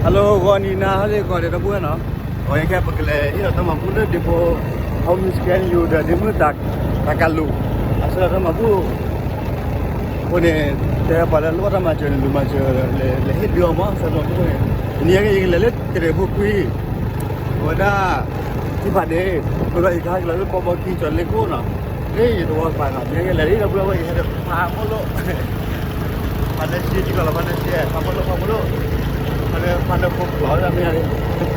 Hello ဂီၤနံၤနၤ ဟါလၢဂီၤဒဲး ဒီပုၢ်ဝဲၢ်နီၤ, အဝဲခဲပကလဲၤဟ့ၣ်လီၤတၢ်မၤဘူၣ်လၢဒ့ဖိ Homeless Camp ယူၤဒီးဒ့မုၣ်တၢ်ကလူး အဆၢလီၤတၢ်မၤဘူၣ် အဃိန့ၣ် တဲပှၤလၢလိၣ်ဘၣ်တၢ်မၤစၢၤန့ၣ် လူၤမၤစၢၤ လဲၤဟ့ၣ်ဒုးအီၤမး အဆၢလီၤတၢ်မၤဘူၣ်န့ၣ် တနံၤအံၤယကလဲၤလၢတရံးဖိခွံ အဝဲဒၣ် ထံဖးဒ့ အဃိဒီးယကဟဲက့ၤလီၤလၢပီဘီခံ ကၠီၤလ့ခိၣ်နီၤ, လၢယတဝီပၤနီၤ ယဟဲက့ၤလဲၤလံဒီပုၢ်ဝဲၢ် ယဟဲဒီးဖးမိၢ်လိၣ် ဖးလၢဆံကံလီၤ ဖးလၢဆံ ဖးမိၢ်လိၣ် ဖးမိၢ်လိၣ် ဖးလၢဖးလၢဖိကျိၤဒၣ်မ့ၢ်ဧါ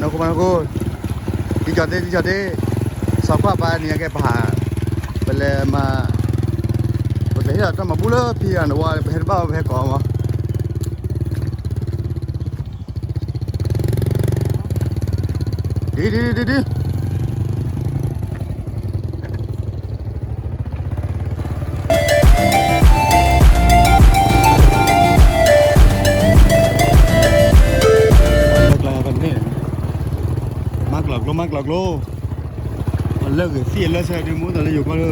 နခိၣ်နခိၣ် တံၢ်ကၠီၤသ့ တံၢ်ကၠီၤသ့ စီၤကွၢ်ပၢ်နံၤအကဲပဟး ပလဲၤမၤ ပကဟ့ၣ်လီၤတၢ်မၤဘူၣ်လၢဖံဂၤနဝါ ပဟဲတဘၣ်ဝဲ ပဟဲကိးမး ဒ်ဒ်ဒ်ဒ် မၤကျိၤကျိ မၤကျိၤကျိ အလၢဂ့ၤသံအလၢဆၢဒုးမူတၢ်လၢယိၤကီၢ်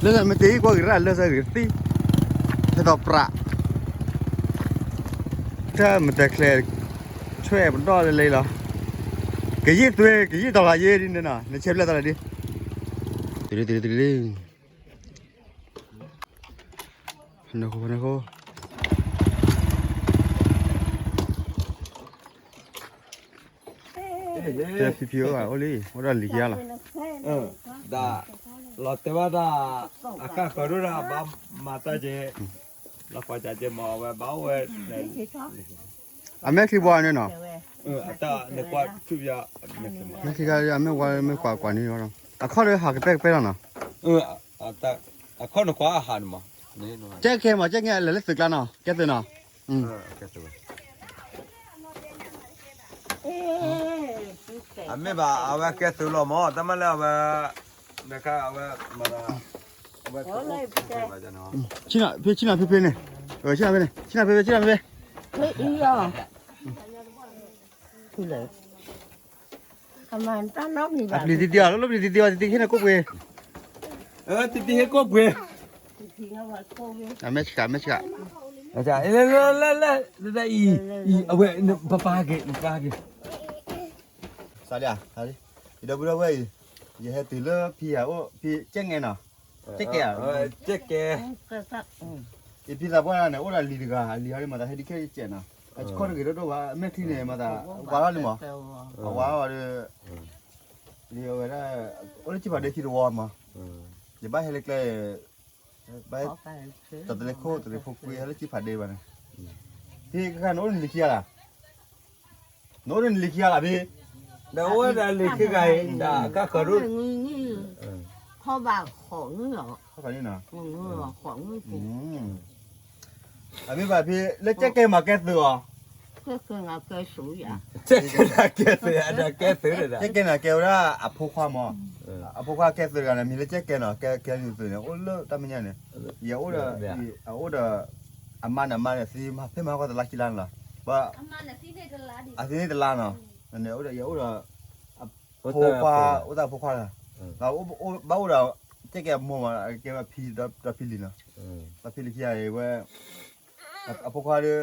လၢ လၢမ့ၢ်တ့ၢ်ကွၢ်က့ၤရၣ်လၢဆၢဂ့ၤသံ ဟဲသီးပြး တၢ်မတၤချဲ ဆွဲပဒီၣ်လၢလံလီၤ ကယံာ်သွ့ ကယံာ်တီၤလီၤယ့ဒ်န့ၣ်နီၤ နဆဲးဖျဲၣ်သီလီၤဒ် တုၤတုၤတုၤ နဃိနဃိ ဖံဖံအိၣ်အိၣ်လံ အိၣ်ဒီးလံၤခံဂၤလီၤ ဒ် လီၤတဲာ်ဘၣ်တၢ် အကၢ်ဃၢၤဒိၣ်ဒၣ်ဘၣ်မၤတၢ်က့ၤ လီၤကွၢ်ကးက့ၤမၤဝဲဘၣ်အိၣ်ဝဲ အမဲာ်ချံဘှီန့ၣ်နီၤ အတၢ်နကွၢ်ဆူၣ်ယၤ မဲာ်ချံခါအမဲာ်ဝါမ့ၢ်ကွၢ်ကွၢ်န့ၣ်လီၤ အခီၣ်ဒီးဟးကပဲကပဲလီၤနီၤ အခီၣ်နကွၢ်အဟးန့ၣ်မး ကဲကဲမး ကဲကဲလဲၤလၢသုးကျါနီၤ ကဲသုးနီၤ အမ့ၢ်ဘၣ် အဝဲကဲသုးလီၤမး တၢ်မၤလၢအဝဲ နခါအဝဲ မၤသး အဝဲ ဆံနၤဖဲဆံနၤဖဲဖဲန့ၣ် ဆံနၤဖဲန့ၣ် ဆံနၤဖဲဖဲ ဆံနၤဖဲဖဲ ဖဲအံၤလီၤ အပျံၤတံတံအီၤ လၢပျံၤတံတံအီၤ တံတံဟ့ၣ်န့ၣ်ကိၣ်ပှ့ၤ တံတံဟ့ၣ်ကိၣ်ပှ့ၤ အမဲဆှး မဲဆှး လၢ လၢ လၢ လၢ အံၤ အံၤ အဝဲ နပပာ်က့ၤ နပပာ်က့ၤ စးလံ ဒီပုၢ်ဒီဝဲၢ်အံၤ ယဟဲတုၤလၢဖံဂၤအိၣ် ဖံကဲၣ်ငဲနီၤ ကဲၣ်ကဲ ကဲၣ်ကဲ ယဖံသးပှၢ်န့ၣ် အိၣ်ဒီးလံၤတဂၤ အလံၤဟီဒ်မၤသးဟဲဒ်ခဲကဲၣ်နီၤ အဆခီၣ်တဂ့ၤဒိၣ်ဒိၣ်ဘၣ် အမဲာ်ချံန့ၣ် မၤသး ဝါထီၣ်လံမး အဝါထီၣ်ဒီး လံၤအဝဲဒၣ် အိၣ်လၢကံၣ်ဖးဒ့ခံတဝီမး ယဘၣ်ဟဲလၢကျဲ ဘၣ် တၢ်တလဲၤခိၣ်တလဲၤဖိကွံာ်ဟဲလၢကံၣ်ဖးဒ့ဘၣ်န့ၣ် ဖံကခါနအိၣ်နလံၤခံဂၤလၢ် နအိၣ်ဒီးနလံၤခံဂၤလၢ်ဖံ ဒီးအိၣ်ဝဲဒၣ်လံၤခံဂၤအံၤ တၢ်ကါဃၢၤဒိၣ် ခီဘၣ်ဃိးနွံလီၤ ခီနံၤနီၤ အမ့ၢ်ဘၣ်ဖံ လၢကဲကဲမၤကဲသုးအီၤ ကဲကဲနၤကဲသုး ကဲကဲနၤကဲဝဲဒၣ်အဖိခွါမး အဖိခွါကဲသုးတဂၤန့ၣ် မ့ၢ်လၢကဲကဲနီၤ ကဲကဲသုးန့ၣ် အိၣ်လၢတၢ်မဲာ်ညါန့ၣ် ယအိၣ်ဒီး အအိၣ်ဒီး အမါန့ၣ် အမါန့ၣ် သံဖဲမဟါဃီတလါခံလါန့ၣ်လီၤ အသံန့ၣ်တလါနီၤ ယအိၣ်ဒီး ဖိခွါ အိၣ်သးဖိခွါလီၤ ဘၣ်အိၣ်ဒီး ကဲကဲအမိၢ်မး ကဲဝဲဖံဒီးဖံလံၤနီၤ ဒီးဖံလံၤခံဂၤအံၤဝဲ အဖိခွါဒီး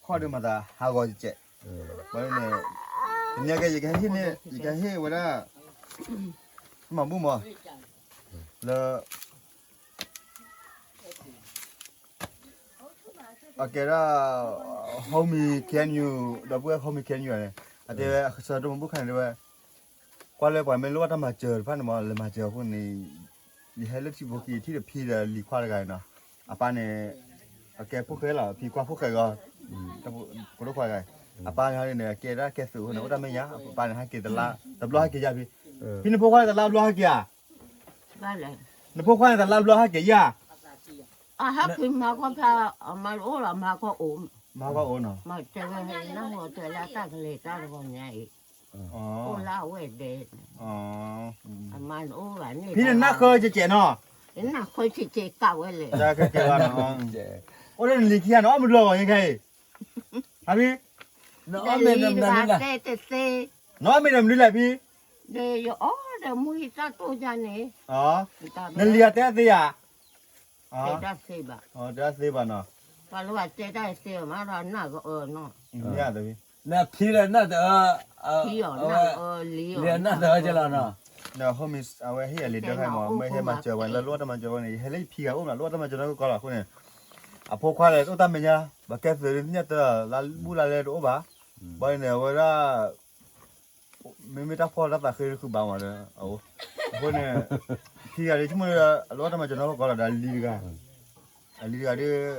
ခီၣ်ဒီးမၤသးဟးဂီၤကဲး ဘၣ်န့ၣ် တနံၤကဲ ယကဟ့ၣ်န့ၣ် ယကဟ့ၣ်ဝဲဒၣ် မၤဘူၣ်မး လၢ အကဲဒၣ် Homeless Camp ယူၤ ဒီပုၢ်ဝဲၢ် Homeless Camp ယူၤန့ၣ် အတဲဝဲ အဆၢတမုၢ်ဘူၣ်ခါန့ၣ်တဲဝဲ ကွၢ်လၢပှၤမ့ၢ်လိၣ်ဘၣ်တၢ်မၤစၢၤတဖၣ်န့ၣ်မး လဲၤမၤစၢၤအဃိန့ၣ် ယဟဲလၢထံဖိကီၢ်ဖိထံၣ်ဒီးဖံဒီးလံၤခွါတဂၤအံၤနီၤ အပၢ်န့ၣ် အကဲဖိၣ်ဃဲလီၤ ဖံကွၢ်ဖိၣ်ဃဲဂီၤ ဖိဒိၣ်ခွါ, အပၢ်န့ၣ်ဟန့ၣ် ကဲဒၣ်ကဲသုးအဃိန့ၣ် အိၣ်တၢ်မဲာ်ညါ, အပၢ်န့ၣ်ဟဲက့ၤတလါ, တဘျီဟဲက့ၤယါဖံ, ဖံနဖိခွါန့ၣ်တလါဘျီဟဲက့ၤဧါ, နဖိခွါန့ၣ်တလါဘျီဟဲက့ၤယါ, အဟဲက့ၤမၤကီၢ်ဖဲ, အမၤအိၣ်လီၤမၤကီၢ်အိၣ်, မၤကီၢ်အိၣ်နီၤ, မၤတဲဝဲနၢ်ဟူတဲလၢတၢ်ကလဲၤတၢ်တဂီၤညါအံၤ, အိၣ်လၢအဝဲဒဲး, အမၤနအိၣ်ဘၣ်န့ၣ်, ဖံနနၢ်ဃၢကဲးကဲးနီၤ, နနၢ်ဃၢကဲးကဲးကးဝဲလဲၣ်, ကဲကဲးဘၣ်နီၤ, အိၣ်လၢနလံၤခံဂၤန့ၣ် အီၣ်မနုၤလီၤဂီၤညါခဲအံၤ, ဟါဖံ, နအီၣ်မ့ၤဒီးမနုၤလဲၣ်, နအီၣ်မ့ၤဒီးမနုၤလဲၣ်ဖံ, ဒီးယအီၣ်ဒီးမူဟံၣ်တၢ်တိၢ်ယါန့ၣ်, နလံၤအတဲသ့ဧါ, တဲတၢ်သ့ဘၣ်, တဲတၢ်သ့ဘၣ်နီၤ, ပှၤလၢတဲတၢ်သ့မးဒီးနၢ်ကအၢနီၤ, နဖံလၢနၢ်တအၢ, လံၤနၢ်တအၢကလီနီၤ, ဒီး homies အဝဲဟ့ၣ်အလံၤဒၢခါမး မ့ၢ်ဟဲမၤစၢၤဝဲလၢလိၣ်တၢ်မၤစၢၤဝဲန့ၣ် ယဟဲလၢယဖံဂၤအိၣ်မး လိၣ်တၢ်မၤစၢၤနီၢ်ကီၢ်လီၤအဃိန့ၣ်, အဖိခွါဒီးအိၣ်တၢ်မဲာ်ညါ, ပှၤကဲသုးဒ်ညၣ်တၢ်လါဘူၣ်လါလဲတအိၣ်ဘၣ်, ဘၣ်န့ၣ်အဝဲဒၣ် မ့မ့ၢ်တၢ်ဖှီၣ်တၢ်သးဃ့တဃုဘၣ်မးဒီး, အဃိန့ၣ်, ဖံဂၤဒ်ဆိကမိၣ်ဒီး အလိၣ်တၢ်မၤစၢၤနီၢ်ကီၢ်လီၤဒီးအလံၤတဂၤ, အလံၤတဂၤဒီး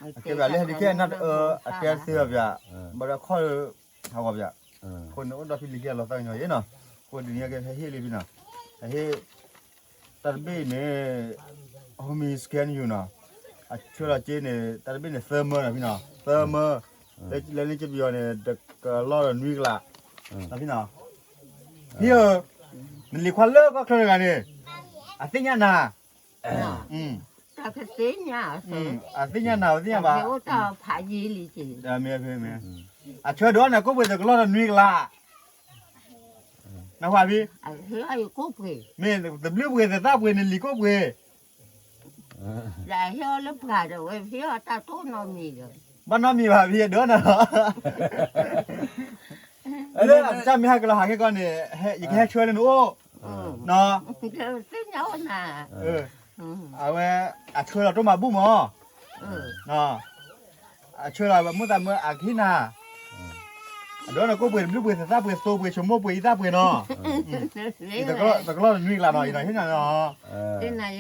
အကဲပၠးလၢဟဲဒုးခဲအနၢ်တအၢ အတဲသ့ဘၣ်ပၠး, ဘၣ်ဒီးခီၣ်လၢ ဟးဂီၤပၠး, အဃိန့ၣ်အိၣ်ဒီးဖံလံၤခံဂၤလီၤသးကညီၤအံၤနီၤ, အဃိဒ်န့ၣ်ကဟဲဟ့ၣ်လံဖံနီၤ, အဟ့ၣ် တၢ်တဘ့ၣ်န့ၣ်, homies can you နီၤ, အဆှၢလီၤက့န့ၣ် တၢ်တဘ့ၣ်န့ၣ်သၢမၢနီၤဖံနီၤ, သၢမၢ, လၢန့ၣ်ကပယီၤန့ၣ် တကလီၢ်ဒီးနွံကလး, နီၤဖံနီၤ, ဖံဧၢ, နလံၤခွါလၢကီၢ်ချၢတဂၤန့ၣ်, အသ့ၣ်ညါနၤ တၢ်ကသ့ၣ်ညါ, အသ့ၣ်ညါနၤ အသ့ၣ်ညါဘၣ်, အိၣ်တၢ်ဖးယံာ်လံက့ၤ, မ့ၢ်မ့ၢ်, အဆှၢဒီးနၤကိၣ်ပှ့ၤတကလီၢ်ဒီးနွံကလး, နၢ်ဟူဘၣ်ဖံ, မ့ၢ်တဘျုးပှ့ၤသသၣ်ပှ့ၤနလံၤကိၣ်ပှ့ၤ, ယဟ့ၣ်အီၤလၢပှၤဒီးဝဲဟ့ၣ်အီၤတၢ်တိၢ်နီတမံၤဒီး, ဘၣ်နီတမံၤဘၣ်ဖံအဒၢနၤလီၤ လၢအကစၢ်မ့ၢ်ဟဲကလီၤဟးခဲကီၢ်န့ၣ်, ယကဟဲဆှၢလၢနအိၣ်, သ့ၣ်ညါအိၣ်နၤ, အဝဲ, အဆှၢလီၤတိၢ်မၤဘူၣ်မး, အဆှၢလီၤမုၢ်သးမုၢ်အကဟံၣ်နၤ, အဒၢနကိၣ်ပှ့ၤတဘျုးပှ့ၤသသၣ်ပှ့ၤသိပှ့ၤဆိကမိၣ်ပှ့ၤအံသၣ်ပှ့ၤနီၤ, တကလီၢ်တနွံကလးနီၤ အံၤနီၤဟ့ၣ်နၤ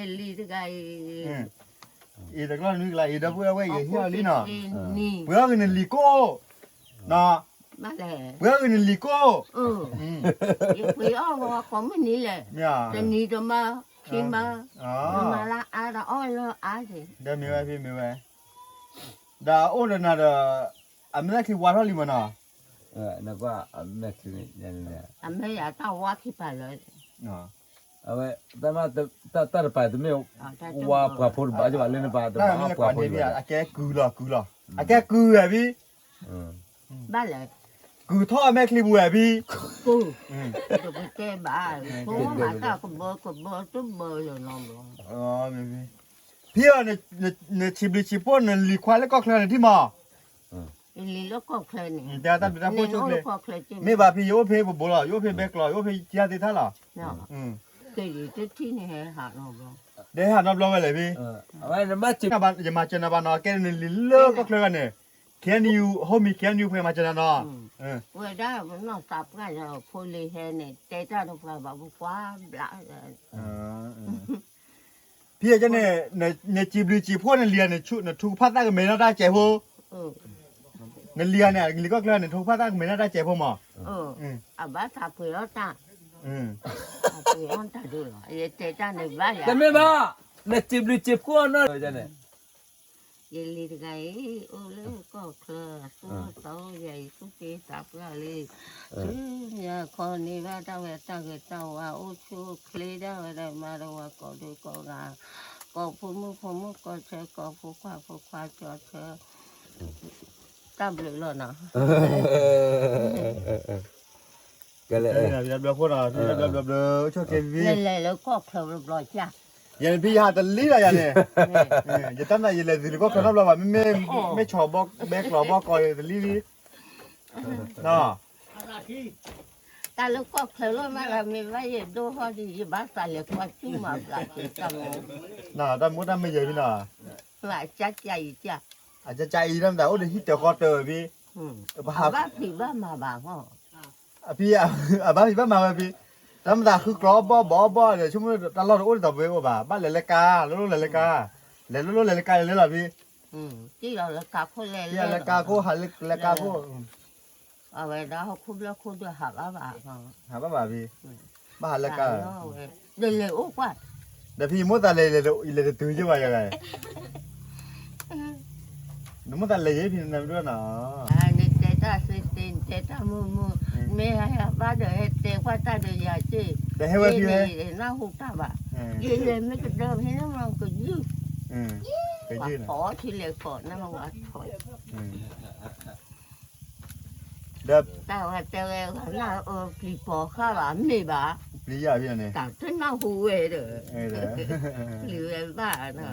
နီၤ, တနၤယလံၤတဂၤအံၤ အံၤတကလီၢ်တနွံကလးအံၤ ဒီပုၢ်ဝဲၢ်ယဟ့ၣ်အီၤလံနီၤ, ပှ့ၤအီၣ်ဂ့ၤနလံၤကိၣ်, ပှ့ၤအီၣ်ဂ့ၤနလံၤကိၣ်, ယပှ့ၤအီၣ်ဂီၤကိးမုၢ်နံၤလဲၣ်, တနံၤတမၢ, ခံမၢ, မၤလၢအါဒီးအီၣ်လၢအါက့ၤ, ဒီးမ့ၢ်ဝဲဖံမ့ၢ်ဝဲ, ဒီးအိၣ်ဒီးနၤဒီး, အမဲာ်ချံဝါထီၣ်လံမးနီၤ, အမဲာ်ယၤတၢ်ဝါခံပၤလၢ အဝဲ, တၢ်တပၤတမ့ၢ်, ဝါပှၤဖိတဘၣ်ဘၣ်လၢနပၤတဘၣ်ပှၤဖိတဘၣ်, အကဲကုၢ်လီၤကုၢ်လီၤ, အကဲကုၢ်ဝဲဖံ, ဘၣ်လဲၣ်, ကုၢ်ထီၣ်အမဲာ်ချံပူၤဝဲဖံ, ကုၢ်, တကတဲဘၣ်, ဖိမၤတၢ်ကဘၢကဘၢတဘၢလၢနီၤဘျီ, ဖံဧၢ, နဆံးဘျုးဆံးဖှိၣ်နလံၤခွါလၢကီၢ်ချၢန့ၣ်ထံၣ်မး လံၤလၢကီၢ်ချၢန့ၣ်, တၢ်ဘျုးတၢ်ဖှိၣ်ဆိၣ်ချ့, မ့ၢ်ဘၣ်ဖံယအိၣ်ဖဲပဘိလီၤ ယအိၣ်ဖဲဘဲကျိး ယအိၣ်ဖဲကၠါသ့ၣ်ထၣ်လီၤ, ကဲယတထံၣ်န့ၣ်ဟဲဟးနီတဘျီ, ဒဲဟးနီတဘျီဝဲလဲၣ်ဖံ, ယမၤစၢၤနၤဘၣ်နီၤကဲနလံၤလၢကီၢ်ချၢဂၤန့ၣ်, ခဲနယူၤ ဟိမံၤ ခဲနယူၤဖဲမၤစၢၤနၤနီၤ, ဝဲဒၣ်ပနီၢ်သးပှၢ်ဖိလံၤဟဲန့ၣ် တဲတၢ်တပှၤဘၣ်ပကွၢ်ဘျး ဖံအကဲန့ၣ်, နစံးဘျုးစံးဖှိၣ်နလံၤဧါန့ၣ် နထူကဖၣ်သၣ်ကမဲာ်နီၢ်တၢ်စဲးဖိ, နလံၤဧါန့ၣ် နလံၤကီၢ်ချၢန့ၣ် ထူကဖၣ်သၣ်ကမဲာ်နီၢ်တၢ်စဲးဖိမး, အဘၣ်သးပှ့ၤအီၣ်တၢ်, ပှ့ၤအီၣ်တၢ်ဒိၣ်လီၤ ယတဲတၢ်န့ၣ်ဘၣ်ယၤ, တမ့ၢ်ဘၣ်, နစံးဘျုးစံးဖှိၣ်နီၢ်န့ၣ် ယလံၤတဂၤအံၤ အိၣ်လၢကီၢ်ချၢ သူၣ်သီယၤအံၤ သူၣ်က့သးပှၢ်လံ, ဆူညါခီန့ၢ်ဘၣ်တၢ်ဝဲတၢ်ဂ့ၤတၢ်ဝါ အိၣ်ဆူၣ်အိၣ်ချ့ဒၣ်ဝဲဒၣ် မၤတဝၤကိးဒိၣ်ကိးဂၤ, ကိးဖိမုၣ်ဖိမုၣ်ကိးဆၢ ကိးဖိခွါဖိခွါကၠီဆၢ, တၢ်ဘျုးလီၤနီၤ. ကဲလၢ, ဘျီဘျီဖိနီၤ ဘျီဘျီဘျီ ဆိၣ်က့ၤဖံ, လဲၤလၢကီၢ်ချၢဘျီဘျီကၢ်, ယၤန့ၣ်ဖံယဟးတလံလီၤယၤန့ၣ်, ယတၢ်မၤယလဲၤသုးလၢကီၢ်ချၢနီတဘျီဘၣ် မ့မ့ၢ်, မ့ၢ်ဆီၣ်ဘဲကျိးဘီကီးတလံလံ, နီၤ, တၢ်လၢကီၢ်ချၢလီၤမး မ့ၢ်ဘၣ်ယဒိၣ်ဟီၣ်ဒံး ယဘၣ်သးလဲၤကွၢ်ဆူၣ်မၤဘျးက့ၤတၢ်မူ, နီၤ တၢ်မူတၢ်မ့ၢ်ယဲၢ်ဖံနီၤ, အကၢကၢအံၤကၢ, အကၢကၢအံၤတၢ်မတၤအိၣ်ဒီးဟံၣ်တၢၤဃီတၢၤဖံ, ဘၣ်ဖံးဘၣ်မၤဘၣ်ဟီၣ် အဖံ, အဘၣ်ဖံးဘၣ်မၤဝဲဖံ, တၢ်မတၤဃုကျိးအီၣ်ဘီၣ်ဘီၣ်ဘီၣ်ဒီး ဆိကမိၣ်တၢ်လီၢ်တအိၣ်ဒ်သိးပဝဲအိၣ်ဘၣ် ဘၣ်လဲၤလၢကါ လဲၤလိၣ်လဲၤလၢကါ, လဲၤလိၣ်လိၣ်လဲၤလၢကါလဲၤလၢလီၤဖံ, က့ၤလီၤလၢကါခိၣ်လဲၤလဲၤလၢကါခိၣ် ဟးလၢကါခိၣ် အဝဲဒၣ်ဟီၣ်ခိၣ်ဘျီၣ်ခိၣ်ဒိၣ်ဟးဘၣ်ဘၣ်, ဟးဘၣ်ဘၣ်ဖံ, ဘၣ်ဟးလၢကါ, ဒီးလဲၤအိၣ်ကွၢ်, ဒီးဖံယမိၣ်သးလဲၤ ယလဲၤတတုၤယဘၣ်ယဂၤ, နမိၣ်သးလဲၤယဲဖံနမ့ၢ်ဒိၣ်နီၤ, နတဲတၢ်သ့သ့ နတဲတၢ်မုာ်မုာ်, မ့ၢ်ဟဲဘၣ်ဒီးဟဲတဲကွၢ်တၢ်ဒီးယၤက့ၢ်, တဟဲဝဲဖံ, နဟူတၢ်ဘၣ်, ယလဲၤမ့ၢ်ကဒၢဖဲန့ၣ်မ့ၢ်ကယုၢ်, ပှၤဖီထံလဲၤဖီနၢ်ဝဲထီၣ် ဒီးတၢ်ဝဲတဲဝဲ နၢ်အၢပျံၤပိာ်ဃာ်ဘၣ် မ့ၢ်ဘၣ်, ပျံၤယၤဖဲန့ၣ် တၢ်တနၢ်ဟူဝဲဒီး, ပျံၤဝဲဘၣ်နီၤ,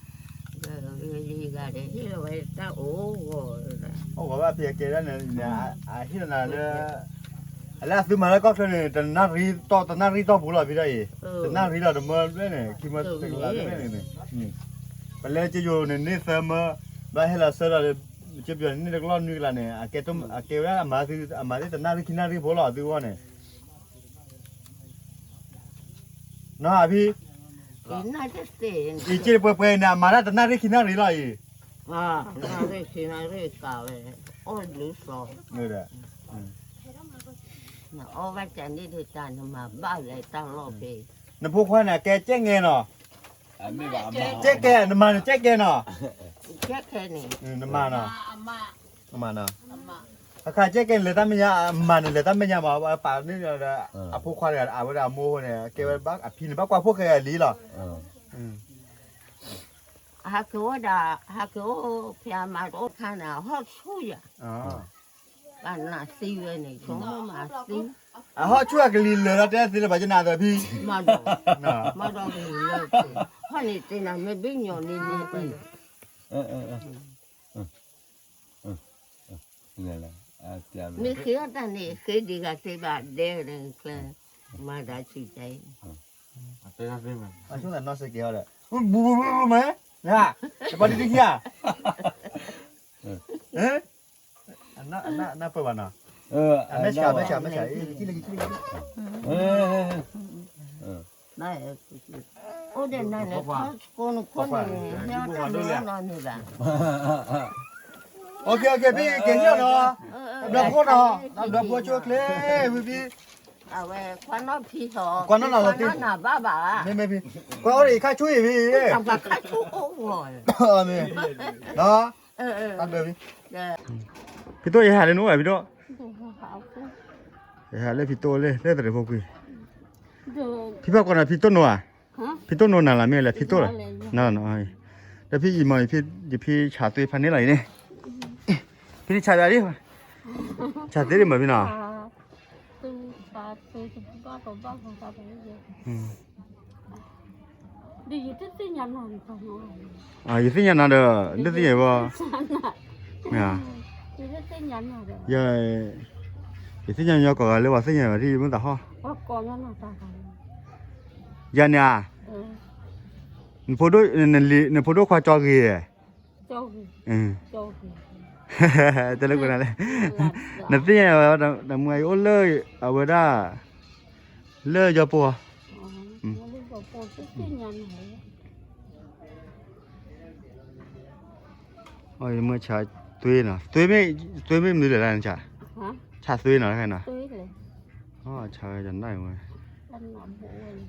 ဒီးဂၤဒီးဟ့ၣ်လီၤဝဲတၢ်အိၣ်ဂီၤ, အိၣ်ဂီၤဘၣ်ဖဲအကဲဒၣ်န့ၣ်, အဟ့ၣ်လီၤနၤလၢ အလၢအသုမၤလၢကီၢ်ချၢန့ၣ် တနၣ်ရံၣ်တီၢ်ပူၤလီၤဖံဒီးအံၤ, တနၣ်ရံၣ်လီၤတမၢဘဲန့ၣ် ခံမၢတကလးဘဲန့ၣ်န့ၣ်, ပလဲကၠိယိၤန့ၣ်န့ၢ်သၢမၢ, ဘၣ်ဟဲလီၤဆၢဒီး ကၠိပယီၤန့ၣ်န့ၢ်တကလီၢ်နွံကလးန့ၣ် အကဲဝဲဒၣ်အမၤသ့ အမၤသ့တနၣ်ရံၣ်ခံနၣ်ရံၣ်ဖိလီၤ အသုဂီၢ်န့ၣ် နီၤဖံ, အံၤက့ၢ်ပှဲၤပှဲၤန့ၣ် အမၤတၢ်တနၣ်ရံၣ်ခံနၣ်ရံၣ်လီၤအံၤ, နၣ်ရံၣ်ခံနၣ်ရံၣ်ကးဝဲ, အိၣ်ဘျုးစီၤ, နအီၣ်ဘၣ်ကန့ၣ်ဒ်တၢ်နမၤဘၣ်လဲၤတၢ်လီၢ်ဖဲ, နဖိခွါန့ၣ် ကဲကဲငဲနီၤ, ကဲကဲ နမၤန့ၣ် ကဲကဲနီၤ, ကဲကဲန့ၣ်, နမၤနီၤ, နမၤနီၤ, အခါကဲကဲန့ၣ် လဲၤတၢ်မဲာ်ညါ အမၤန့ၣ် လဲၤတၢ်မဲာ်ညါမး ပာ်န့ၢ်ဒီး အဖိခွါတဂၤ အဝဲဒၣ်အမိၢ်န့ၣ် ကဲဝဲအဖံန့ၣ် ဘၣ်ကွၢ်ဖိၣ်ဃဲအလံၤလီၤ, ဟးက့ၤအိၣ်ဒၣ် ဟးက့ၤအိၣ်ဖဲအမါတအိၣ်ခါန့ၣ် အဟီၣ်ဆူၣ်ယၤ, ဘၣ်နၤသံဝဲန့ၣ် ဆိကမိၣ်မၤသံ, အဟီၣ်ဆူၣ်အကလံၤလၢာ်ဒီးတဲသ့လၢၤဘၣ် ယနၤဒီးဖံ, မၤဒီး, မၤဒီးကလံၤလၢာ်, ဟီၣ်န့ၣ်သ့နၤမ့ၢ်ဘ့ၣ်ညီနံၤန့ၣ်, မ့ၢ်ဃ့အီၣ်တၢ်န့ၣ် ဃ့ဒံးဂၤသ့ဘၣ်ဒဲန့ၣ်ချၢ, မၤဒၣ်ဆံးတဲ, အဆိကတၢၢ်နီၢ်စ့က့ၤဟီဒီး, ဘူးဘူးဘူးဘူးမဲ, တပှၤတံၤတံၤဧါ, နၢ်ပၢၢ်ဘၣ်နီၤ, အမဲဆၢ အမဲဆၢ အမဲဆၢ, အိၣ်ဒီးနၤန့ၣ် ထီၣ်ကိးနခိၣ်န့ၣ် ဟဲအီၣ်တၢ်န့ၣ်နီၢ်န့ၣ်ဘၣ်, အိၣ်ခ့ အိၣ်ခ့ ဖံက့ၤဟံၣ်နီၤ, ဘျီဖိနီၤ, ဘျီဖိဆိချ့, ဝံၤဖံ အဝဲခွါနီၢ်ဖံဟီ, ကွၢ်နီၢ်နၤလီၤတံၢ်, နၤဘၣ်ဘၣ်, မ့မ့ၢ်ဖံ, ကွၢ်အိၣ်ဒီးယခါဆူအံၤဖံ, ခါဆူအိၣ်ဂီၤ, မ့ၢ်, ဖံတိၢ်ယဟးလၢနအိၣ်ဧါဖံတိၢ်, ယဟးလၢဖံတိၢ်လၢ လၢတရံးဖိကွံာ်, ဖံဘၣ်ကွၢ်နီၤဖံတိၢ်နိဧါ, ဖံတိၢ်နိနၤလီၤမ့ၢ်လဲၣ်ဖံတိၢ်လီၤ, နၤလီၤနီၤ, ဒီးဖံအံၤမ့ၢ် ယဖံဆးသွ့ဖးန့ၣ်လီၤအံၤန့ၣ်, ဖံန့ၣ်ဆးဒၣ်ဒ်, ဆးသွ့ဒ်မ့ၢ်ဖံနီၤ ယသ့ၣ်ညါနၤဒီး နသ့ၣ်ညါဘၣ်, ယသ့ၣ်ညါညီကိးဂၤလၢပှၤသ့ၣ်ညါဘၣ်ဒ်မ့ၢ်သးဟီ, ယၤန့ၣ်ဧါ, နဖိဒိၣ်ခွါကၠီဂ့ၤ, တဲလၢကွနၤလဲၣ်, နသ့ၣ်ညါဝဲ တမူအံၤအိၣ်လၢ အဝဲဒၣ် လၢယီၤပူၤ, မ့ၢ်ဆးသွ့နီၤ, သွ့မ့ၢ် သွ့မ့ၢ်မနုၤလဲၣ်, ဆးသွ့နီၤ, ဆးဝဲ,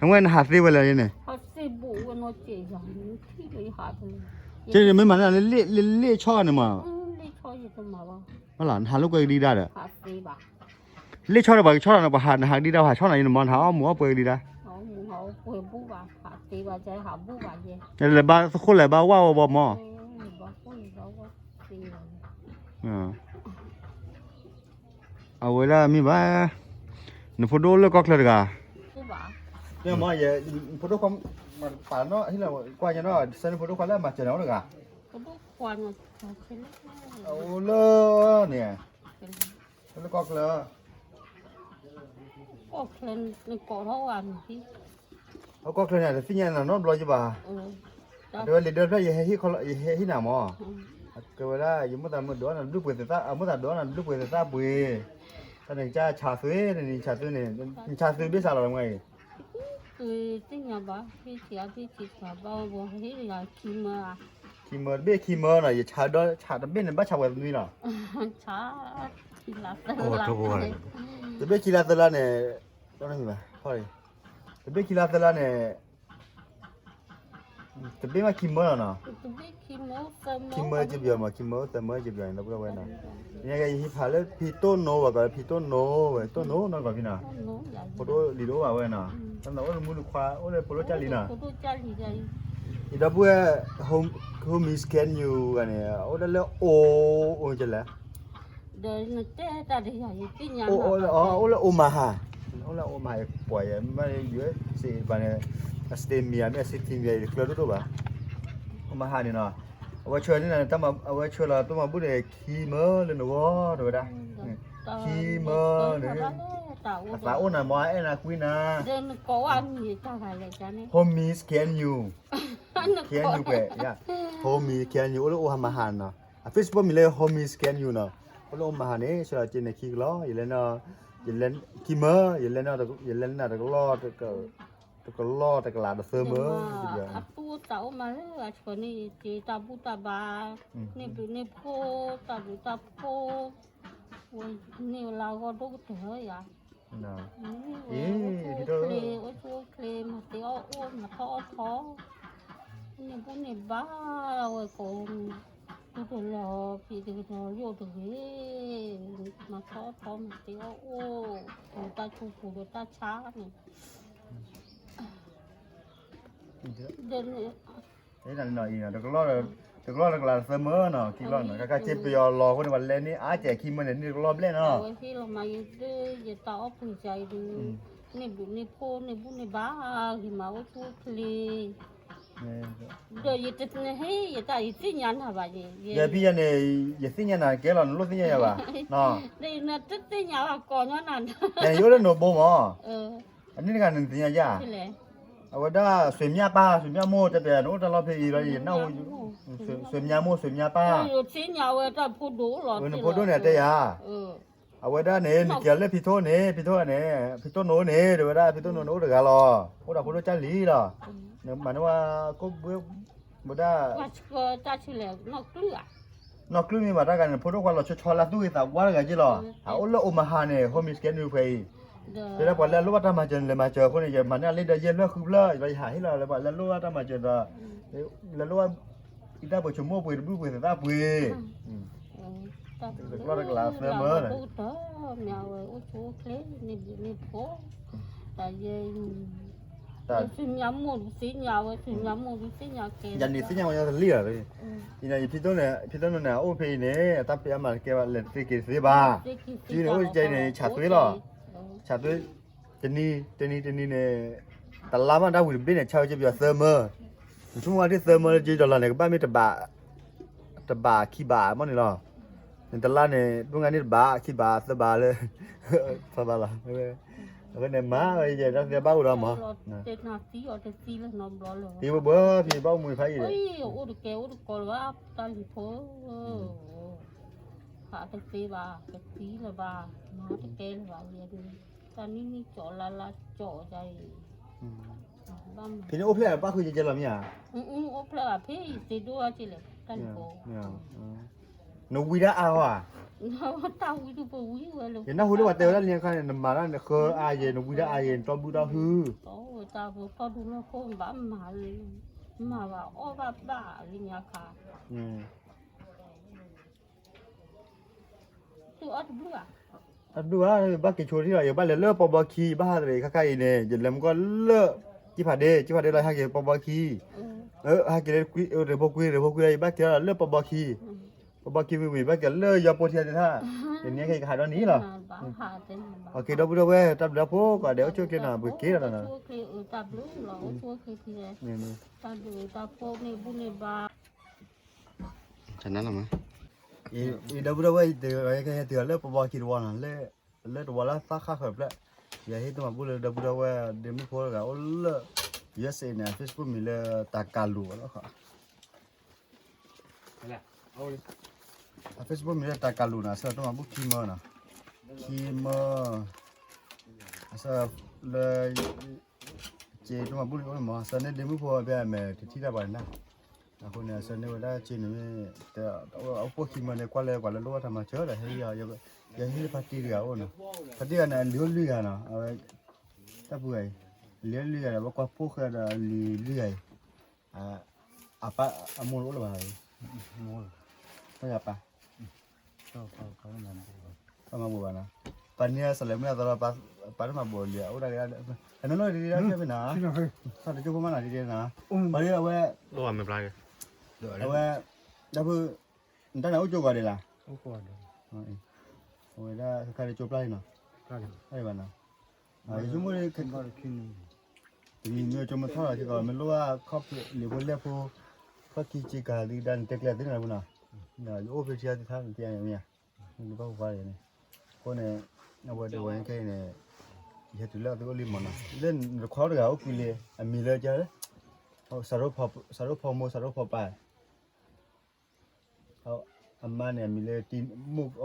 နဝဲနဟးသ့ဝဲလဲၣ်န့ၣ်, ကဲမ့ၢ်မၤန့ၢ်လၢ လ့ၣ်ဆီန့ၣ်မး, နဟးလိာ်ကွဲကဒံကဒါဒီး လ့ၣ်ဆီဒီးပှၤကဆီၣ်နၤ ပှၤဟး နဟးကဒံကဒါ ပှၤဟးဆီၣ်နၤအံၤန့ၣ်မး နဟးအီၣ်မူးအီၣ်ပှဲၤကဒံကဒါ, လဲၤဘါသခိၣ်လဲၤဘါဝၣ်ဝဲဘီမး, အဝဲဒၣ်မ့ၢ်ဘၣ်, နဖိဒိၣ်လၢကီၢ်ချၢတဂၤ, ဖိဒိၣ်ခွါ, ပာ်နီၣ်ဟံၣ်လီၤကွၢ်ညါနီၣ် ဆၢနဖိဒိၣ်ခွါလၢအမၤစၢၤနၤအိၣ်တဂၤ, အိၣ်လၢန့ၣ်, လၢကီၢ်ချၢ အကီၢ်ချၢန့ၣ် တသ့ၣ်ညါနၤနီတဘျီယဘၣ်, အတဲဝဲလံာ်ဒၢဖျၢၣ် ယဟဲဟ့ၣ်နၤမး, အကဲဝဲဒၣ် ယမိၢ်သးမုာ်ဒိးနၤဘျုးပှ့ၤသ့ၣ်သၣ် အမိၢ်သးဒိးနၤဘျုးပှ့ၤသ့ၣ်သၣ်ပှ့ၤ, တၢ်န့ၣ်ကစၢ်ဆးသွ့န့ၣ် ဆးသွ့န့ၣ် ဆးသွ့ဘ့ၣ်ဆးလီၤမးအံၤ, သ့ၣ်ညါဘၣ် ဟ့ၣ်ဆံးအါ ဟ့ၣ်ဆံးဆးဘၣ်ဝဲ ဟ့ၣ်တဂၤခံမၢဧါ, ခံမၢတဘ့ၣ်ခံမၢနီၤ ယဆါဒီးဆါတဘ့ၣ်န့ၣ် ဘၣ်ဆါဝဲသနွံလီၤ. တဘ့ၣ်ခံလါသၢလါန့ၣ်, တဘ့ၣ်ခံလါသၢလါန့ၣ် တဘ့ၣ်မးခံမၢလီၤနီၤ. ခံမၢက့ပယီၤမး ခံမၢသၢမၢက့ပယီၤန့ၣ် ဒီပုၢ်ဒီဝဲၢ်နီၤ. ယဟံးဖးလၢဖံတိၢ်နိဝဲ ကီးလၢဖံတိၢ်နိဝဲ တိၢ်နိနီၢ်ကီၢ်ဖံနီၤ. ဖိဒိၣ်လံၤတအိၣ်ဘၣ်ဝဲနီၤ. အိၣ်လၢမူလၢခွါ အိၣ်လၢဖိဒိၣ်ကၢ်လံနီၤ. ယဒီပုၢ်ဝဲၢ် Homie Scan You ဂၤန့ၣ် အိၣ်ဒၣ်လၢအိ အိကလဲၣ် ဒီးနတဲတၢ်တယၤယသ့ၣ်ညါ အိၣ်လၢ Omaha, အိၣ်လၢ Omaha ယပှၤယဲ မ့ၢ် ယူအ့စ့ ဘၣ်န့ၣ် အ state မံၤဧါ မ့ၢ်အ city မံၤဧါ ယတကျၢၤဒိၣ်ဒိၣ်ဘၣ်. Omaha န့ၣ်နီၤ အဝဲဆှၢန့ၣ် အဝဲဆှၢလီၤတိၢ်မၤဘူၣ်န့ၣ် ခံမၢလၢနဂီၢ် တဲဝဲဒၣ် ခံမၢန့ၣ် အသးအိၣ်နၤမ့ၢ်အဲၣ်နၤကွံနၤ Homie Scan You, Scan You ပှဲၤ Homie Scan You အိၣ်လၢ Omaha နီၤ. အ Facebook မံၤလၢ Homie Scan You နီၤ. အိၣ်လၢ Omaha န့ၣ် ဆှၢလီၤက့န့ၣ်ခံကလီၤ ယလဲၤ ခံမၢ ယလဲၤ ယလဲၤနၤတကလီၢ် တကလီၢ်တကလးတသၢမၢ အသူၣ်အိၣ်သးအိၣ်မးလၢအဆှၢန့ၣ် ယက့ၤတၢ်ဘူၣ်တၢ်ဘါ န့ၢ်ဘျုးန့ၢ်ဖှိၣ် တၢ်ဘျုးတၢ်ဖှိၣ် ဝဲန့ၢ်လၢဂီၢ်ဒိၣ်ကတၢၢ်ယၤ အိၣ်ဆူၣ်အိၣ်ချ့ အိၣ်ဆူၣ်အိၣ်ချ့ မၤသ့အီၣ်အိၣ် မၤထီၣ်အီၣ်ထီၣ် န့ၢ်ဘူၣ်န့ၢ်ဘါဝဲကိး တူၢ်တလီၤဖံးတကတီၤယိၣ်တဂ့ၤ မၤထီၣ်အီၣ်ထီၣ် မၤသ့အီၣ်အိၣ် ပူၤတၢ်ထူပူၤဒီးတၢ်ဆါန့ၣ် ဒီးန့ၣ် တကလီၢ်တကလးတသၢမၢနီၤ ခံကလီၢ်နီၤ ကကစ့ပယီၤလီၤအဃိန့ၣ် ပှၤလဲန့ၢ်အါစဲးခံမၢန့ၣ် န့ၢ်တကလီၢ်ဘျဲၣ်နီၤ အဝဲဟ့ၣ်လီၤမးယဒုး ယတၢ်အီၣ်ပှ့ၤစၢ်အံၤဒုး န့ၢ်ဘျုးန့ၢ်ဖှိၣ် န့ၢ်ဘူၣ်န့ၢ်ဘါဂ့ၤမး အိၣ်ဆူၣ်အိၣ်ချ့ ဒီးယတဟ့ၣ်ယတၢ် ယသ့ၣ်ညါနၤဘၣ်ယဲ ယဲဖံယဲန့ၣ် ယသ့ၣ်ညါနၤကဲလီၤ နလိၣ်သ့ၣ်ညါယၤဘၣ် ဒီးနတသ့ၣ်ညါဘၣ် ကိးညီနၤ ယအိၣ်လၢနိၣ်ဘိမး အန့ၣ်တဂၤနသ့ၣ်ညါယၤ အဝဲဒၣ် ဆွေမြတ်ပါ ဆွေမြတ်မိၢ် တဲပျး နအိၣ်တၢ်လီၢ်ဖဲအံၤလီၤ ယနၢ်ဟူ ဆွေမြတ်မိၢ် ဆွေမြတ်ပါ နဖိဒိၣ်လီၤ နဖိဒိၣ်န့ၣ်တဲယၤ အဝဲဒၣ်န့ၣ် နကဲလၢဖံထိၣ်န့ၣ် ဖံထိၣ်န့ၣ် ဖံထိၣ်နိန့ၣ် တဲဝဲဒၣ် ဖံထိၣ်နိန့ၣ်အိၣ်တဂၤလီၤ အိၣ်ဒီးဖိဒိၣ်ကၢ်လံလီၤ နမၤန့ၢ်ဝဲ ကိးဘၣ် ဝဲဒၣ် နီၢ်ကျုၢ်မ့ၢ်ဘၣ်တၢ်ဂၤန့ၣ် ဖိဒိၣ်ခွါလီၤဆီဆီလၢသူၣ်ဂ့ၤသးဝါတဂၤက့လီၤ အအိၣ်လၢ Omaha န့ၣ် Homie Scan You ဖဲအံၤ တဲဒၣ်ပှၤလၢအလိၣ်ဘၣ်တၢ်မၤစၢၤန့ၣ် လဲၤမၤစၢၤအဃိန့ၣ် ယမၤန့ၢ်အလ့ဒီးယဲၢ်ဖျၢၣ်ဃုဖျၢၣ် ဒီးယဟးဟ့ၣ်လီၤလၢပှၤလၢအလိၣ်ဘၣ်တၢ်မၤစၢၤဒီး လၢလိၣ်ဘၣ် အံသၣ်ပှ့ၤဆိကမိၣ်ပှ့ၤတဘျုးပှ့ၤသးပှ့ၤ တကလီၢ်တကလးသၢမၢ မ့ၢ်အဝဲအိၣ်ဆူၣ်အိၣ်ချ့ န့ၢ်ဘျုးန့ၢ်ဖှိၣ် တၢ်ယဲ ဆွေမြတ်မိၢ်ဒုးသ့ၣ်ညါဝဲ ဆွေမြတ်မိၢ်ဒုးသ့ၣ်ညါကဲ ယၤန့ၣ်သ့ၣ်ညါဝဲညီတလံလီၤ ယဖံတိၢ်နိန့ၣ် အအိၣ်ဖဲအံၤန့ၣ် အတၢ်ဖံးအါမးတကဲဘၣ် လဲၤတသ့က့ၤတသ့ဘၣ် ကန့ၣ်အိၣ်ကဲအံၤန့ၣ် ဆးသွ့လီၤ ဆးသွ့ တနံၤ တနံၤ တနံၤန့ၣ် တလါမးတၢ်ဝံၤတဘ့ၣ်န့ၣ် ဆါဝဲက့ပယီၤသၢမၢ နဆိကမိၣ်အဒ်သၢမၢလၢက့ဒီးလီၤန့ၣ် ကဘၣ်မ့ၢ်တဘး တဘးခံဘးမးန့ၣ်လီၤ နတလါန့ၣ် ဒိၣ်ငါန့ၢ်တဘး ခံဘး သၢဘးလၢ သၢဘးလီၤ အဃိန့ၣ်မၤဝဲယဲ တၢ်သ့ဘၣ်အိၣ်ဒီးမး သံဘၣ်အိၣ်မူဖးအံၤ အိၣ်တကဲအိၣ်တကီလၢၤဘၣ် တၢ်လံၤဖိ ဖးတသ့ဘၣ် တသံလၢၤဘၣ် မၤတကဲလၢၤဘၣ် တၢ်နံၣ်နံၣ်ကၠီလါလါကၠီအံၤ ဖဲန့ၣ်အိၣ်ဖျဲၣ်ဘၣ်ဃုာ်ကဲကဲလီၤမ့ၢ်ဧါ အိၣ်ဖျဲၣ်ဘၣ်ဖဲအံၤသ့ဒိၣ်အီၤကလဲၣ် တၢ်လံၤဖိ နဝံဒၣ်အါဟီဧါ တၢ်ဝံဒုးပဝံဝဲလၢ ယနၢ်ဟူလၢပှၤတဲဝဲဒၣ်လၢညါခါန့ၣ် နမၤတၢ်န့ၣ်ဃၢအါယဲ နဝံဒၣ်အါယဲ နတီၢ်ဘုၣ်တီၢ်ဟု တၢ်ဝဲတၢ်ဖိထီၣ်ဒူလီၢ်ခိၣ်ဘၣ်မၤလံ မၤဘၣ်အီၣ်ဘၣ်ဘၣ်လၢညါခါ တဘျုးဘၣ် ဘၣ်က့ၤဆိထံလီၤ ယဘၣ်လဲၤလၢပီဘီခံ ဘၣ်ဟးတရံးခါခါအံၤန့ၣ် ယလဲၤမူကီၢ်လၢ ကံၢ်ဖးဒ့ ကံၢ်ဖးဒ့လီၤ ဟဲက့ၤပီဘီခံ ဟဲက့ၤလၢ ရ့ဖိကွ့ ရ့ဖိကွ့ ယဘၣ်က့ၤလၢပီဘီခံ ပီဘီခံဝံၤဝံၤ ဘၣ်က့ၤလၢယီၤပိထံတထၣ် ယနံၤက့ၤကဟးဒီနံၤလီၤ အက့ၤဒီပုၢ်ဒီဝဲၢ် တၢ်ဘျုးတၢ်ဖှိၣ် ကိးဂၤဒဲးအိၣ်ဆူၣ်အိၣ်ချ့နီၤ ပက့ၤလီၤနီၤ တၢ်ဘျုးလီၤ အိၣ်ဆူၣ်အိၣ်ချ့ တၢ်ဘျုးတၢ်ဖှိၣ်န့ၣ် ဘူၣ်န့ၢ်ဘါ တနလီၤမး အံၤဒီပုၢ်ဒီဝဲၢ် ယတဲအီၤလၢပီဘီခံတဝီနီၤ လၢတဝီလၢသၣ်ဃၣ်ဃၢၤဖျၢၣ် ယဟ့ၣ်တၢ်မၤဘူၣ်လၢဒီပုၢ်ဒီဝဲၢ် ဒ့မုၣ်ဖိတဂၤအိၣ်လၢ USA န့ၣ် အ Facebook မံၤလၢတၢ်ကၤလူၤလီၤ အ Facebook မံၤလၢတၢ်ကၤလူၤနီၤ အဆၢတၢ်မၤဘူၣ်ခံမၢနီၤ ခံမၢ အဆၢလၢ က့ၤတၢ်မၤဘူၣ်န့ၣ်အိၣ်န့ၣ်မး အဆၢန့ၣ်ဒ့မုၣ်ဖိဖဲအမဲာ်တထံၣ်တၢ်ပှၤန့ၣ် အဃိန့ၣ် အဆၢန့ၢ်ဝဲဒၣ်က့န့ၣ်မ့ၢ် အအိၣ်ဖှိၣ်ခံမၢန့ၣ် ကွၢ်လၢပှၤလၢလိၣ်ဘၣ်တၢ်မၤစၢၤဒီး ဟဲ ယဟ့ၣ်ဖါတံၢ်တဂၤအိၣ်နီၤ, ဖါတံၢ်တဂၤန့ၣ် အလံၤအိၣ်လွံၢ်ဂၤနီၤ, အဝဲ တၢ်ပူၤဂၤအံၤ အလံၤအိၣ်လွံၢ်ဂၤဒီး အဝဲကွၢ်ဖှိၣ်ဃဲဒီးအလံၤလွံၢ်ဂၤအံၤ အပၢ်အမိၢ်တအိၣ်လၢၤဘၣ်, တၢ်ဂၤပၢ် တၢ်မၤဘိးဘၣ်နီၤ, ပၢ်န့ၢ်စးလဲၤမုၢ်အသီဒီး ပၢ်တမၤဘိးလံ အအိၣ်ဒၣ်က့ၤ နနီၢ်ဒ်ဒ်ဒ်ဖဲဖဲနီၤ, တၢ်တကၠိဖိမးနီၤ ဒ်ဒ်နီၤ, ပှၤဒ်အဝဲ အဝဲ တၢ်ဖု နတၢ်န့ၣ်အိၣ်ကၠိဂီၤဒံးလၢ်, အဝဲဒၣ်ခါခါဒ်ကၠိပျၢ်လံနီၤ, တၢ်ဘၣ်နီၤ, ယဆိကမိၣ် တနံၤမ့ၢ်ကၠိမ့ၢ်ထီၣ်လီၤစ့ၢ်ကီး မ့ၢ်လိၣ်ဘၣ်ခီၣ်ဖံးလံာ်ဖိလဲၢ်ဖိ ခီၣ်ခံဆ့ကၤသံဒၣ်န့ၣ် တဲကျဲသ့န့ၣ်လီၤပူၤနီၤ, ယအိၣ်ဖဲထံအသ့ၣ်ထါန့ၣ် သ့ၣ်ညါမ့ၢ်ဧါ, လၢဘၣ်ပှၤန့ၣ်, အဃိန့ၣ် အဝဲတဝဲခဲအံၤန့ၣ် ယဟဲတုၤလၢအသုအိၣ်လံမးနီၤ, လၢနတခွါတဂၤအိၣ်ကွံာ်လံ အမံၤလၢက စးရိၣ်ဖီမိၢ် စးရိၣ်ဖီပၢ် အမါန့ၣ် အမံၤလၢ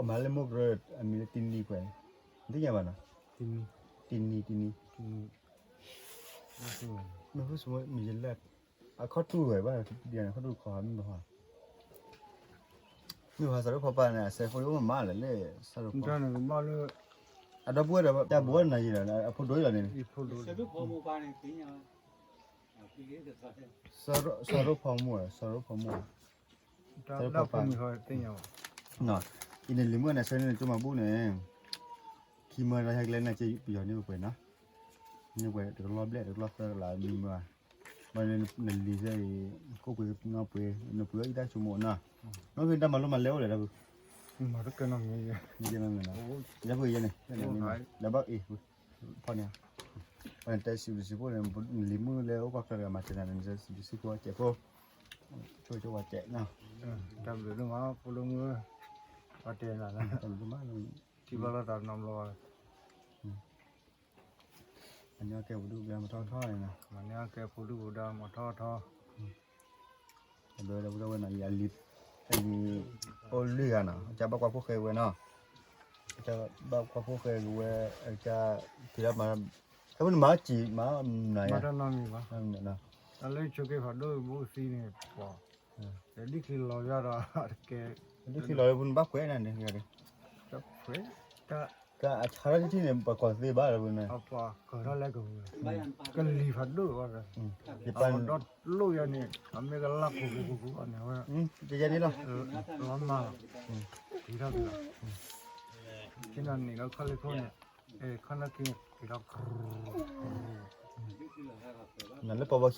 အမၤလၢမိၢ်ကရၢ အမံၤလၢတံနံခွဲး, နသ့ၣ်ညါဘၣ်နီၤ, တံနံ တံနံ, မ့ၢ်ဖိစမ့ၢ်ယလၢ အခီၣ်တူာ်ဝဲဘၣ် ခီၣ်တူာ်ခီမ့ၢ်ဘၣ်, မ့ၢ်ဟါစးရိၣ်ဖီပၢ်န့ၣ် အစဲးဖိအိၣ်မးလၢ စးရိၣ်ဖီ အဒီပုၢ်ဝဲၢ်ဒီး တၢ်ဘိးနၤယံၤဒီး အဖိဒိၣ်လီၤန့ၣ် စးရိၣ်ဖီမိၢ် စးရိၣ်ဖီမိၢ် တၢ်ဖီပၢ်, အံၤန့ၣ်လံၤမုၣ်န့ၣ် ဆၢန့ၣ်ကၠိမၤဘူၣ်န့ၣ် ခံမၢတၢ်ဟဲကလဲနၤက့ ပယီၤန့ၢ်ပှဲၤနီၤ, န့ၢ်ပှဲၤတကလီၢ်ဘျဲၣ် တကလီၢ်သၢကလးမံမၢ, ဘၣ်နလံၤစဲအံၤ ကိၣ်ပှ့ၤနီၢ်ပှ့ၤ နပှ့ၤအီၣ်အံၤတၢ်ဆိကမိၣ်နီၤ, နီၢ်ဖံတၢ်မၤလိမၤလဲအိၣ်လဲၣ်တၢ်ဖု, တၢ်ဖုယဲန့ၣ် လဲၤဘၣ်အံၤ ဖီန့ၣ် ပှၤတဲစံးဘျုးစံးဖှိၣ်န့ၣ် လံၤမုၣ်လၢအိၣ်ကီၢ်ချၢတဂၤမၤစၢၤနၤန့ၣ် စံးဘျုးစံးဖှိၣ်စဲးဖိ, ဆိၣ်ဂ့ၤဆိၣ်ဝါစဲးနီၤ, တၢ်ဘျုးဒိၣ်မး ဖိဒိၣ်မုၣ်, ပှၤတဲနၤလၢ တၢ်ဘျုးဒိၣ်မးလၢ ထံဘၣ်လီၤသးနီတဘျီဘၣ်လၢ အန့ၣ်ကဲပူၤဒုၣ်ပဒါမၤထီၣ်ထီန့ၣ်နီၤ, မၤန့ၢ်ကဲပူၤဒုၣ်ပဒါမၤထီၣ်ထီ အဝဲဒၣ်ဝဲနီၤ အလံၤ အလံၤအိၣ်လွံၢ်ဂၤနီၤ အကစၢ်ဘၣ်ကွၢ်ဖိၣ်ဃဲဝဲနီၤ, အကစၢ်ဘၣ်ကွၢ်ဖိၣ်ဃဲကဝဲ အကစၢ် က့ၤလၢမၤ ဟဲဝဲနမၤစံးမၤနၤယါ မၤတၢ်နီတမံၤဘၣ်, တၢ်လၢဆိက့ၤဖးဒိၣ်ဘိသံန့ၣ် ပှၤ ဒ်ချံလီၤယါဒီး တကဲ ဒ်ချံလီၤလၢပူၤနဘၣ်ခွဲးနၤန့ၣ် တၢ်ခွဲး တၢ်အဆါထီၣ်တထံၣ်န့ၣ် ပှၤကီၢ်သ့ဘၣ်လၢပူၤန့ၣ် ပှၤကီၢ်ထီၣ်လဲၣ်ကပူၤ ကလံၤဖးဒိၣ်ဘၣ်ဒီး ပှၤဒီးလိၣ်ယါန့ၣ် အမ့ၢ်ကလၢ်ကိၤကိၤကိၤကိၤန့ၣ်ဝဲ ယဲန့ၣ်လီၤ လီၤမၢ်လီၤ ထံထီၣ်က့ၤလီၤ ထံနီၤန့ၣ်လီၤခီလ့ၣ်ခိၣ်န့ၣ် ခီနီၣ်က့ၤန့ၣ် က့ၤထီၣ် နလၢပီဘီခံ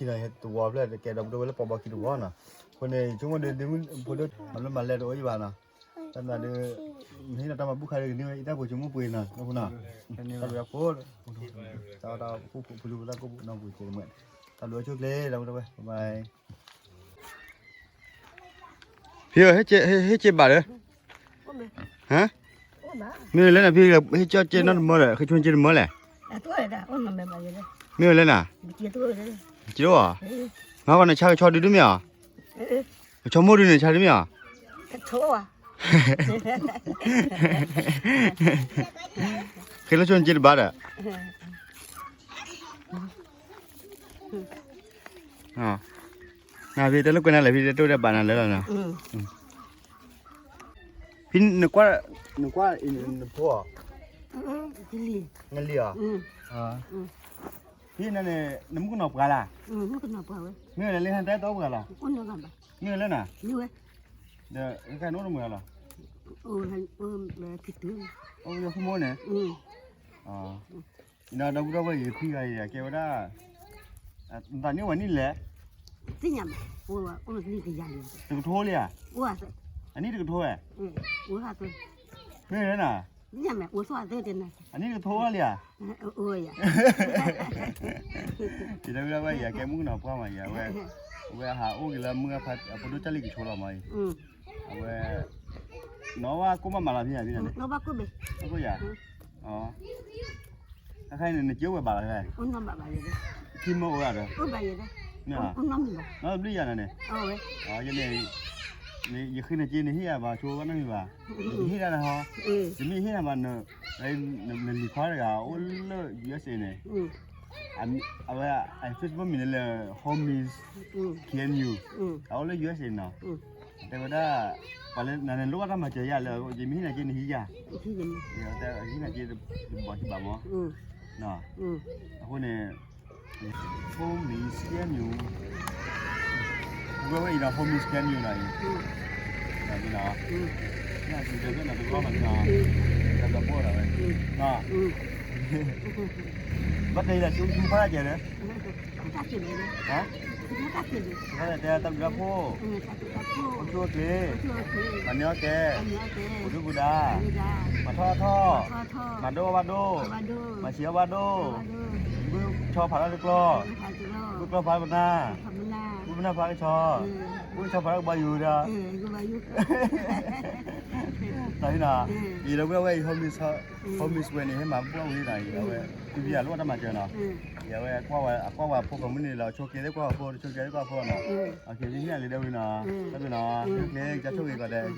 နီၤ တဝီဖျၢၣ်တကဲဒီပုၢ်ဒီဝဲၢ်လၢပီဘီခံတဝီနီၤ, အဃိန့ၣ် ဆိကမိၣ်ဒီး ဒ့မုၣ်ဖိဒိၣ် မၤလိမၤလဲတအိၣ်ယံၤဘၣ်နီၤ, တၢ်မၤဒီး မ့ၢ်ဟ့ၣ်နီၤတၢ်မၤဘူၣ်ခါဒီး ကန့ၢ်ဝဲအံၤတၢ်ပှ့ၤဆိကမိၣ်ပှ့ၤနီၤ လၢဖိနီၤ, တၢ်ဘျုးဖိ တၢ်ဝဲတၢ်အိၣ်ဖှိၣ်ဖိလၢပသးကိၣ်ပူၤနီၢ်ပူၤကဲးမ့ၢ် တၢ်ဘျုးဆိၣ်ကျဲဒီပုၢ်ဒီဝဲၢ် ဘၣ် ဖံဧၢ, ဟ့ၣ်က့ဘၣ်ဒီး, မ့ၢ်လၢနဖံ ဟ့ၣ်က့က့နီတမၢဒီး ဟ့ၣ်ဆိက့တမၢလဲၣ်, မ့ၢ်လၢန, က့အီၤ, မၤကီးနဆါကဆီဒုဒုမ့ၢ်အီၤ, ကဆီမိၢ်ဒုန့ၣ်ဆါဒုမ့ၢ်အီၤ, ဃ့လၢဆိက့တဘၣ်ဒီး နဖံတဲလိာ်ကွဲနၤလဲၣ် ဖံတဲတိၢ်ဒီးဘၣ်နၤလၢလီၤနီၤ, ဖံနကွၢ်, နကွၢ်အံၤနဖိအီၤ, နလံၤအီၤ, ဖံနန့ၣ် နမုၣ်ကနီၤပှၤလၢ်, မ့ၢ်လၢလၢဟဲတဲတအိၣ်ပှၤလီၤ, မ့ၢ်လၢနၤ, ဒီးနအိၣ်တမုာ်လီၤ, အိၣ်ယဖိမိၢ်န့ၣ် ဒီပုၢ်ဒီဝဲၢ် ယဖံဂၤအံၤ ကဲဝဲဒၣ် နသးန့ၢ်ဝဲနံၣ်လဲၣ်, တကထိလံဧါ, အနံၣ်တကထိဝဲ, မ့ၢ်လၢနၤ, အနံၣ်တကထိလံဧါ, ယဒီပုၢ်ဒီဝဲၢ်ယၤ ကဲမုၣ်ကနီၤပှၢ်မးယၤဝဲ, အဝဲဟးအိၣ်က့ၤလၢမုၢ်အဖါ အဖိဒိၣ်ကၢ်လံၢ်ကဆိလီၤမးအံၤ, အဝဲ နီၢ်ဘၣ်ကိၢ်ဘၣ်မးလီၤဖံယၤဖံန့ၣ်, အခိၣ်ယၤ, အခါအံၤန့ၣ် နကၠိဝဲဘၣ်လီၤ, ခံမၢအိၣ်ဒီး, မ့ၢ်, နီတဘျုးယၤနၤန့ၣ်, ယန့ၣ်, ယဃ့နၤက့ နဟ့ၣ်ယၤဘၣ်ဆိဘၣ်နီတမံၤဘၣ်, ယဟ့ၣ်ဒၣ်နဟီ, ယမ့ၢ်ဟ့ၣ်နၤဘၣ်, နလံၤခွါတဂၤအိၣ်လၢ ယူအ့စ့န့ၣ်, အ အဝဲ Facebook မံၤန့ၣ်လၢ Homies KNU အအိၣ်လၢ U S A နီၤ. တဲဝဲဒၣ် ပှၤလၢနၤန့ၣ်လိၣ်ဘၣ်တၢ်မၤစၢၤယၤလၢ ယမ့ၢ်ဟံးနၤက့နဟံးယၤ, တဲဟံးနၤက့တဘၣ်တဘၣ်မး, အဃိန့ၣ် Homies KNU ဝဲဝဲအံၤဒီး Homies KNU နီၤအံၤ, နီၤ, နၤစံးတဲဖဲနီၤတဘျီနီၤ, တဘျီဖိဒၣ်ဝဲ, ဘၣ်တဲယၤဆူဖးကဲၤန့ၣ်, တဲတၢ်ဘျုးတၢ်ဖှိၣ်, အိၣ်ဆူၣ်အိၣ်ချ့, မၤန့ၢ်အီၣ်ကဲ, ပူၤဒုပူၤဒါ, မၤထီၣ်အီၣ်ထီၣ်, မၤဒိၣ်အီၣ်ဘၣ်ဒိၣ်, မၤဆံးအီၣ်ဘၣ်ဒိၣ်, ဘုဆီဖးထီၣ်တကျီ, ဘုကျီဖးပနၢ်, ဘုပနၢ်ဖးကဆီ, ဘုကဆီဖးထီၣ်ကဘီယူၤဒီး တၢ်ဟံၣ်နီၤ, အံၤဒီးဝဲအံၤ Homies ဝဲန့ၣ် ဟဲမၤဘူၣ်အဝဲနီၤအံၤ အဝဲ ပယၤလိၣ်တၢ်မၤစၢၤနီၤ, အံၤအဝဲ အကွၢ်ဝဲအဖိကိးမုၢ်နံၤလီၤ ဆိးက့သ့ၣ်ကွၢ်ဝဲဖိ ဆိးက့သ့ၣ်ကွၢ်ဖိနီၤ, အက့ၤမ့ၢ်လံဒၣ်ဝဲနီၤ, တၢ်ဘျုးနီၤ, ကျဲကဆိၣ်ဂ့ၤကီးဒဲး,